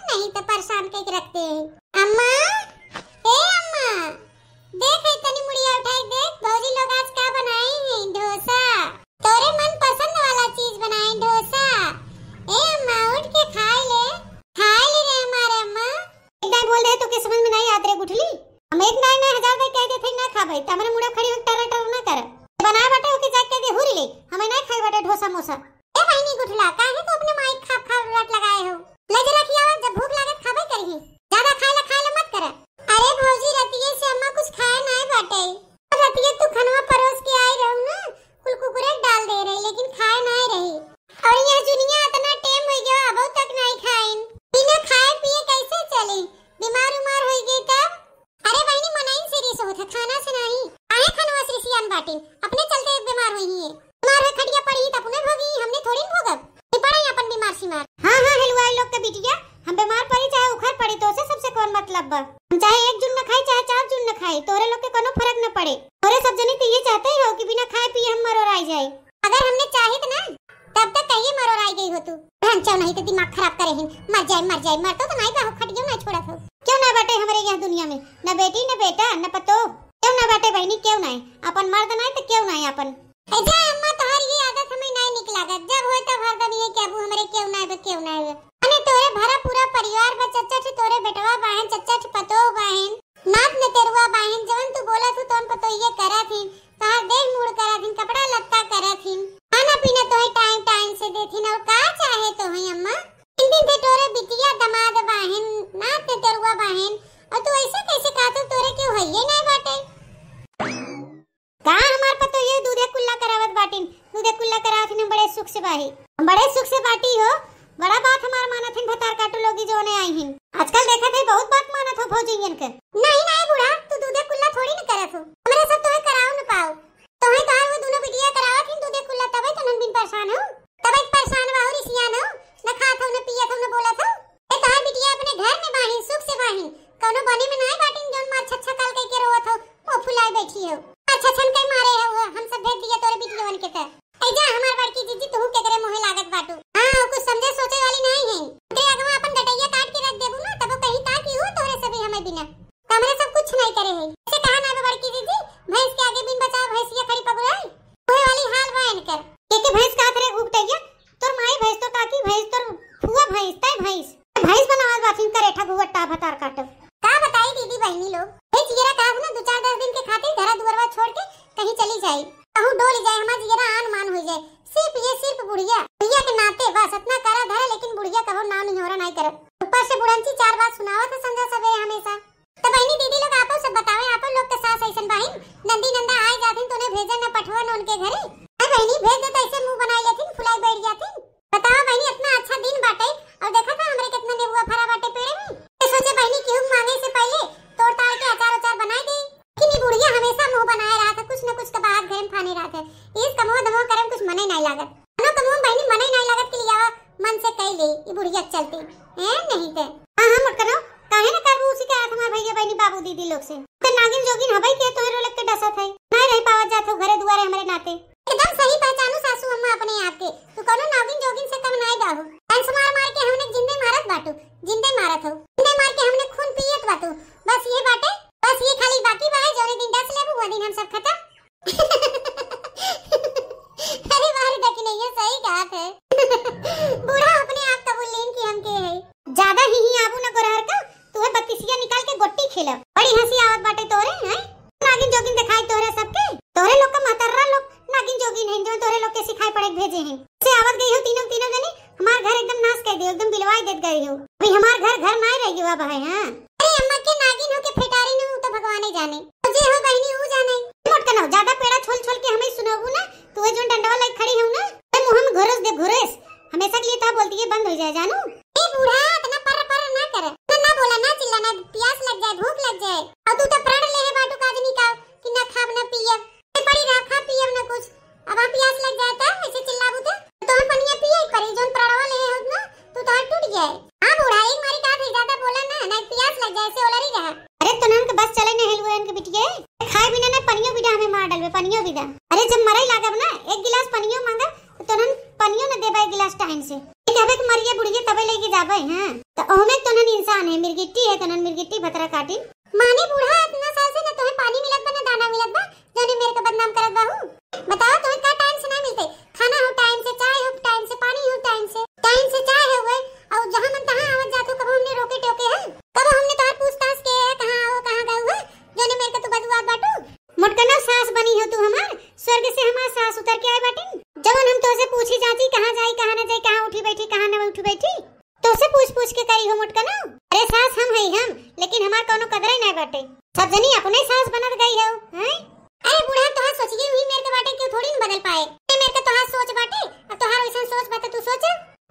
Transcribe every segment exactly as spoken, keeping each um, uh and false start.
नहीं तो परेशान कइके रखते हैं। अम्मा, ए अम्मा, देख है तनी मुड़िया उठाई देख, भौजी लोग आज का बनाई हैं, डोसा। तोरे मन पसंद वाला चीज बनाई, डोसा। ए अम्मा, उठ के खाई ले, खाई ले रे हमारे अम्मा। एक दाई बोल दे तो के समझ में नहीं आत रे गुठली। हम एक दाई नहीं हजार दाई कह देते ना खाबे, त हमरे मुड़े खड़ी होके टर टर ना कर। बनाए बाटे ओके जाके कह दे हुरी ले, हमें नहीं खाई बाटे डोसा मोसा। ए बहिनी गुठला, काहे तू अपने माई के खाब खाब रट लगाए हो? ले जरा खियावा, जब भूख लागत खाबे करही। ज्यादा खाए ला, खाए ला मत कर। अरे भौजी, रतिये से अम्मा कुछ खाए नाय बाटे। रतिये तू खनवा परोस के आई रहू ना, कुल कुकुरे के डाल दे रही, लेकिन खाए नाय रही। और यह जुनिया इतना टेम हो गया, अबो तक नाय खाइन। बिना खाए पिए कैसे चली? बीमार उमार हो गई तब? अरे बहिनी, मनइन से रिस होत है, खाना से नहीं। काहे खनवा से रिसियान बाटिन? अपने चलते बीमार हुई ही। बीमार हुए खटिया पड़ी ही त अपने भोगी, हमने थोड़ी न भोगब। ये पड़ा ही अपन बीमार सीमार। हाँ, हाँ, हलवाई लोग के बिटिया, हम बीमार पड़ी चाहे उखर पड़ी, तो से सबसे कौन मतलब बा? हम चाहे एक जुन न खाई, चाहे चार जुन न खाई, तोरे लोग के कोनो फर्क न पड़े। तोरे सब जनी तो ये चाहते ही हो कि बिना खाए पिए हम मरोराई जाए। अगर हमने चाहित ना, तब तक कहिए मरोराई गई हो तू। भंचो नहीं तो दिमाग खराब करे हिन, मर जाए, मर जाए, मर तो, तो नहीं बा हो, खटियो नहीं छोड़त हो। क्यों ना बाटे हमरे यहाँ दुनिया में, न बेटी, न बेटा, न पतोह। क्यों ना बाटे बहिनी, क्यों ना है? अपन मर्द ना है तो क्यों ना है अपन? ए जा अम्मा, तोहर ये आदत हमें नहीं निक लागत। जब होए तब हरदम ये कि अबू हमरे क्यों ना है, क्यों ना है। अने तोरे भरा पूरा परिवार बा, चच्चा ठे तोरे बेटवा बाहेन, चच्चा ठे पतोह बाहेन, नात नतेरुआ बाहेन, जवन तू बोलत हू तवन पतोहिए करत हिन, तोहार देह मूड़ करत हिन, कपड़ा लत्ता करत हिन, खाना पीना तोहे टाइम टाइम से देथिन, और का चाहे तोहे अम्मा? तीन दिन से तोरे बिटिया दमाद बाहेन, नात नतेरुआ बाहेन, और तू ऐसे कैसे कहत हू, तोरे क्यों है ये नहीं बाटे? का हमार पतोहिए दूधे कुल्ला करावत बाटिन, दूधे कुल्ला करावत हिन, हम बड़े सुख से बाही, हम बड़े सुख से बाटी हो, बड़ा बात हमार मानत हिन भतार काटू लोगी जोने आई हिन। आजकल देखत है बहुत बात मानत हो भौजियन के। नहीं, नहीं बूढ़ा, तू दूधे कुल्ला थोड़ी न करत हो, हमरे सब तोहे कराओ न पाओ, तोहे तोहार वो दोनों बिटिया करावत हिन दूधे कुल्ला, तबे तो नन बिन परेशान हो, तबे तो परेशान बा हो, रिसियान हो, न खात हो, न पियत हो, न बोलत हो। ए तोहार बिटिया अपने घर में बाहिन, सुख से बाहिन, कौनो बने में नाय बाटिन जौन मार छच्छा काल कइके रोवत हो, मुंह फुलाए बैठी हो। अच्छा छन के मारे हो, हम सब भेज दिया तोरे बिटियवन के त। ए जा हमार बड़की जीजी, तू केकरे मुंहे लागत बाटू? हाँ, कुछ समझे सोचे वाली नहीं है। तेरे अगवा अपन डटैया काट के रख देबू ना, तबो कहीं ता कि हो तोहरे सभी हमें बिना। त हमरे सब कुछ नहीं करे है। ऐसे कहा ना बड़की जीजी, भैंस के आगे बिन बचाव भैंसिया खड़ी पगुराई। ओहे वाली हाल बा इनकर। के के भैंस कहत रे घुघटैया? तोर माई भैंस, तोर काकी भैंस, तोर फुआ भैंस, तै भैंस। भैंस बनावत बाथिन करेठा घुघट्टा भतार काटो। का बताई दीदी बहिनी लोग, हे जियरा कहत ना दो चार दस दिन के खातिर घरा दुआरवा छोड़ के कहीं चली जाई, कहूँ डोल जाए, हमार जियरा आन मान हो जाए। सिर्फ ये सिर्फ बुढ़िया, बुढ़िया के नाते बस इतना करा धरा, लेकिन बुढ़िया कबो नाव निहोरा नहीं करत। ऊपर से बुढ़ंची चार बात सुनावत है संझा सवेरे हमेशा। तो बहिनी दीदी लोग आपो सब बतावे, आपो लोग के सास ऐसन बाहिन, नंदी नंदा आए जाथिन तो उन्हें भेजन न पठवन उनके घरे। अरे बहिनी भेज दे तो ऐसे मुंह बनाई लेथिन, फुलाई बैठ जाथिन। बताओ बहिनी, इतना अच्छा दिन बाटे और देखा था हमरे कितना नेबुआ फरा बाटे पेड़े में। ये सोचे बहिनी कि हम मांगे से पहले तोड़ ताड़ के अचार उचार बनाई दे। लेकिन ये बुढ़िया हमेशा मुंह बनाए रहा था, कुछ न कुछ के बात घर में फाने रहा था। इस कमवा दमवा करे में कुछ मने नहीं लागत। कनो कमवा बहिनी मने नहीं लागत कि लियावा मन से कई ले, ये बुढ़िया के चलते। हैं नहीं ते। हाँ, हाँ, मत करो। काहे ना करबू उसी के हाथ हमार भैया बहिनी बाबू दीदी लोग से। तो नागिन जोगिन हबई के तोहरे लोग के डसत है। नहीं रह पावत जात हो घरे दुआरे हमरे नाते। एकदम सही पहचानू सासू अम्मा अपने आप के। तू कोनो नागिन जोगिन से कम नाय बाहू। डांस मार मार के हमने जिंदे मारत बाटू, जिंदे मारत हो। जिंदे मार के हमने खून पियत बाटू। बस ये बाटे, बस ये खाली बाकी बा है, जौने दिन डस लेबू, वो दिन हम सब खत्म। अरे वाह रे दकिनैया, सही कहत है। बूढ़ा अपने आप कबूल लेन कि हम के है। ज्यादा ही ही आबू ना गोरहर का, तू है बत्तीसिया निकाल के गोटी खेलब। बड़ी हंसी आवत बाटे तोरे, हैं? नागिन जोगिन दिखाई तोहरे सबके? तोहरे लोग का महतर्रा लोग नागिन जोगिन हैं, जो तोहरे लोग के सिखाए पढ़े के भेजे हैं। से आवत गई हो तीनों, तीनों जने, हमार घर एकदम नाश कर दियो, एकदम बिलवाई देत गई हो। अभी हमार घर, घर नाय रह गयो अब है, हाँ? अरे अम्मा के नागिन हो के फेटारी नु, तो भगवाने जाने। तो जे हो बहिनी, ऊ जाने। मत कनो, ज्यादा पेड़ा छोल छोल के हमें सुनाबू ना, तू है जो डंडवा लाई खड़ी हो ना, ते मुंह में घुरस दे, घुरस। हमेशा के लिए तो बोलती है बंद हो जाए, जानू। ए बूढ़ा, इतना पर्र पर्र ना कर। ना, ना बोला, ना चिल्ला, ना प्यास लग जाए, भूख लग जाए। और तू तो प्रण ले है बाटू काजनी का कि ना खाब ना पियब। ए पड़ी रहा, खा पियब ना कुछ। अब हम प्यास लग जाए तो ऐसे चिल्लाबू तो? तो हम पनिया पिए पड़ी, जोन प्रणवा ले है ना, तू तो टूट जाए। हाँ बूढ़ा, एक मारी कहा थे ज्यादा बोला ना, ना प्यास लग जाए, ऐसे ओलरी रहा। अरे तो नाम के बस चले नहीं हेलुआ इनके बिटिया। खाए बिना ना पनियो बिना हमें मार डालबे, पनियो बिना। अरे जब मरे लागब ना, एक गिलास पनियो मांगा, तो तोहन पनियो न देबा एक गिलास टाइम से। ये कहबे कि मरिए बुढ़िए तबे लेके जाबे, हाँ। तो ओहमे तो है, मिर्गिट्टी है, तनन मिर्गिट्टी भतरा काटिन। माने बूढ़ा, इतना साल से न तोहे पानी मिलत बा, न दाना मिलत बा, जौने मेर के बदनाम करत बाहू। बताओ, तोहे का टाइम से ना मिलते? खाना हो टाइम से, चाय हो टाइम से, पानी हो टाइम से, टाइम से चाय हो गए, और जहाँ मन तहाँ आवत जात हो, कबो हमने रोके टोके है? कबो हमने तोहार पूछताछ के है, कहाँ आओ, कहाँ गए हुए, जौने मेर के तू बदुआत बाटू? मोटकना, सास बनी हो तू हमार, स्वर्ग से हमार सास उतर के आए बाटिन। जवन हम तोसे पूछी जाची, कहाँ जाई, कहाँ न जाई, कहाँ उठी बैठी, कहाँ न उठी बैठी, तोसे पूछ पूछ के करी हो मोटकना। अरे सास हम हई हम, लेकिन हमार कौनो कदरे नाय बाटे। सब जनी अपने सास बनत गई हो, हैं? अरे बूढ़ा, तोहार सोचिए हुई मेर के बाटे, क्यों थोड़ी न बदल पाए। ए मेर के तोहार सोच बाटे, अब तोहार वैसन सोच बाटे, तू सोच।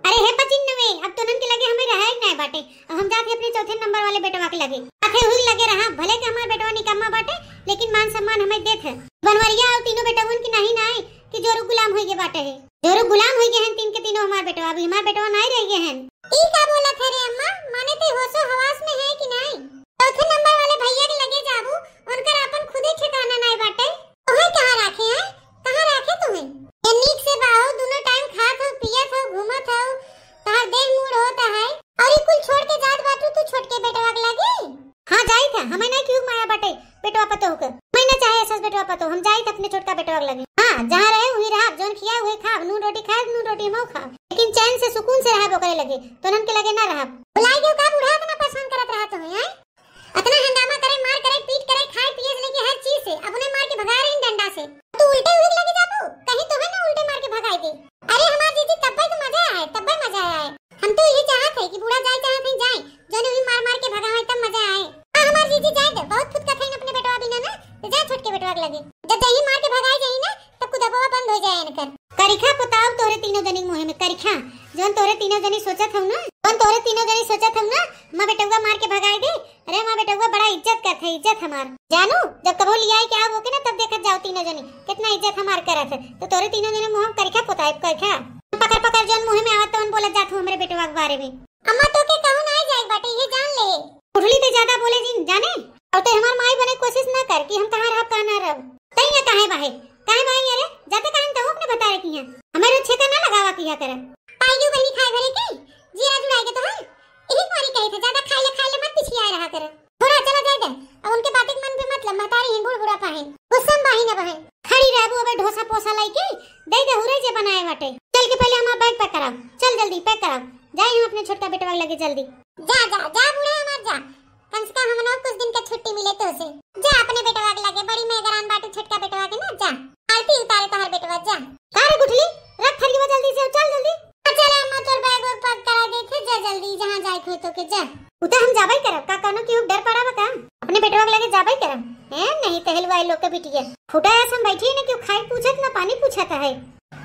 अरे हे पचिन नवे, अब तोनन के लगे हमें रहे नाय बाटे। अब हम जात ही अपने चौथे नंबर वाले बेटवा के लगे। आखे हुई लगे रहा, भले के हमार बेटवा निकम्मा बाटे, लेकिन मान सम्मान हमें देत है। बनवरिया और तीनों बेटवन की नहीं नाय कि जोरू गुलाम होई गए बाटे है। जोरू गुलाम होई गए हैं तीन के तीनों हमार बेटवा, अभी हमार बेटवा नाय रह गए हैं। ई का बोलत है रे अम्मा? माने ते होशो हवास में है कि नाय? चौथे नंबर वाले भैया के लगे जाबू, उनकर आपन खुदे ठिकाना नाय बाटे। तोहे कहाँ राखे हैं? कहाँ राखे तुम्हें? ये नीक से बाहो, दोनों टाइम खात हो, पियत हो, घूमत हो, तोहार देह मूड़ होता है, और ये कुल छोड़ के जात बाटू तू छोटके बेटवा के लगे? हाँ, जाई था, हमें ना क्यों माया बाटे बेटवा पतोह के। मैं ना चाहे ऐसा बेटवा पतोह, हम जाई था अपने छोटका बेटवा के लगे। हाँ, जहाँ रहे वहीं रहा, जौन खिया वही खा, नून रोटी खाए, नून रोटी हम खाब, लेकिन चैन से सुकून से रहा ओकरे लगे, तोनन के लगे ना रहा। बुलाई क्यों का बूढ़ा इतना परेशान करत रहा तुम्हें, हैं? अतना हंगामा करे, मार करे, पीट करे, खाए पिए से लेके हर चीज से। अब उन्हें मार के भगा रही डंडा से। तू उल्टे उल्टे लगे जाबू, कहीं तुम्हें ना उल्टे मार के भगाई दे। अरे हमार जीजी, तब्बे तो मजा आए, तब्बे मजा आए। हम तो यही चाहत है कि बूढ़ा जाए, चाहत है जाए, जौने भी मार मार के भगावे तब मजा आए। हाँ, हमार जीजी जाए दे, बहुत फुदकत है अपने बेटवा बिना ना, तो जा छोटके बेटवा के लगे। जब जही मार के भगाई जाई ना, तब कुदबवा बंद हो जाए इनकर। करिखा पुताव तोहरे तीनों जनी मुँह में करिखा, जौन तोहरे तीनों जनी सोचत हऊ ना, जौन तोहरे तीनों जनी सोचत हऊ ना, माँ बेटवा मार के भगाई दे। अरे माँ बेटवा बड़ा इज्जत करत है, इज्जत हमार। जानू, जब कबो लियाई के आओ के ना, तब देखत जाओ तीनों जनी कितना इज्जत हमार करत है। तो तोहरे तीनों जनी मुँह में करिखा पुताई करिखा। पकड़ पकड़ जौन मुँह में आवत तौन बोलत जात हूँ हमरे बेटवा के बारे में। अम्मा, तोके कहूँ ना जाए बाटे, ये जान ले। बुढ़ली ते ज्यादा बोले जिन जाने, और ते हमार माई बने कोशिश ना कर कि हम कहाँ रहब, कहाँ ना रहब। तई ना काहे बाहे, काहे बाहे अरे, जाते काहे तहु अपने भतारे किहाँ। हमें रोज छेका ना लगावा किया करे। पाई क्यों बहनी खाए भरे के, जीरा जुड़ाए के तो है। यही मारी कहे थे, ज्यादा खाए ले, खाए ले मत पिछियाए रहा करे। थोड़ा चला जाए दे, अब उनके बातें के मन पे मत ला, महतारी हैं, बूढ़ बुढ़ापा हैं, गुस्सा में बाही ना बहे। खड़ी रहबू अबे ढोसा पोसा लाई के, दे दे हुरे जे बनाए बाटे। चल के पहले हमार बैग पैक कराओ, चल जल्दी पैक कराओ, जाई हम अपने छोटका बेटवा के लगे जल्दी। जा, जा, जा बूढ़ा हमार जा, कम से कम हमनो कुछ दिन का छुट्टी मिले तो से। जा अपने बेटवा के लगे, बड़ी मेहरान बाटू छोटका बेटवा के ना, जा। आरती उतारे तोहर बेटवा, जा। का रे गुठली, रख थरिया जल्दी से, चल जल्दी। हाँ, चल अम्मा, तोर बैग वैग पैक करा दे थे, जा जल्दी, जहाँ जाए थे तो के जा। उते हम जाबे करब, का कौनो केहू डर पड़ा बा का? अपने बेटवा के लगे जाबे करब। हैं, नहीं तो हलवाई लोग के बिटिया। फुटा ऐसन बैठी है ना, केहू खाई पूछत ना पानी पूछत है।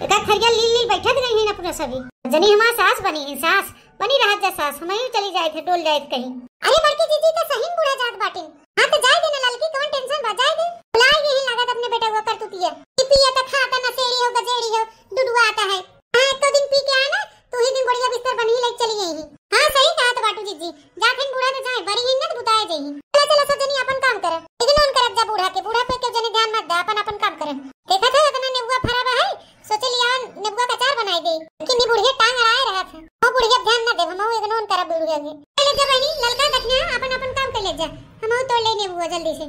एका थरिया लील लील बैठत गई है ना पूरा सभी। जनी हमार सास बनी है, सास बनी रहत जा सास, हम यूं चली जाए थे, डोल जाए थे कहीं। अरे बड़की जीजी तो सही में बूढ़ा जात बाटिन। हाँ तो जाए दे ना ललकी, कौन टेंशन बा, जाए दे। बुलाए गई है लागत अपने बेटवा कर तू पिया। कि पिया तो खाता ना सेड़ी हो, गजेड़ी हो, डुडुआ आता है। हाँ, एक दिन पी के आए ना, तू ही दिन बढ़िया बिस्तर बनी ले चली गई ही। हाँ, सही कहा तो बाटू जीजी, जात हन बूढ़ा तो जाए, बड़ी ही न तो बुताए जाई। चला, चला, सब जनी अपन काम करे। इग्नोर करब जा बूढ़ा के, बूढ़ा पे के जने ध्यान मत दे, अपन, अपन काम करे। देखा था इतना नेबुआ फरा बा है, सोचे लिया नेबुआ का अचार बनाई दे। लेकिन ये बुढ़िया टांग अड़ाए रहा था। वो बुढ़िया ध्यान ना दे, हम इग्नोर करब बुढ़िया के। ले जा बहनी, ललका दखिया, अपन, अपन काम कर ले जा। हम तोड़ ले नेबुआ जल्दी से।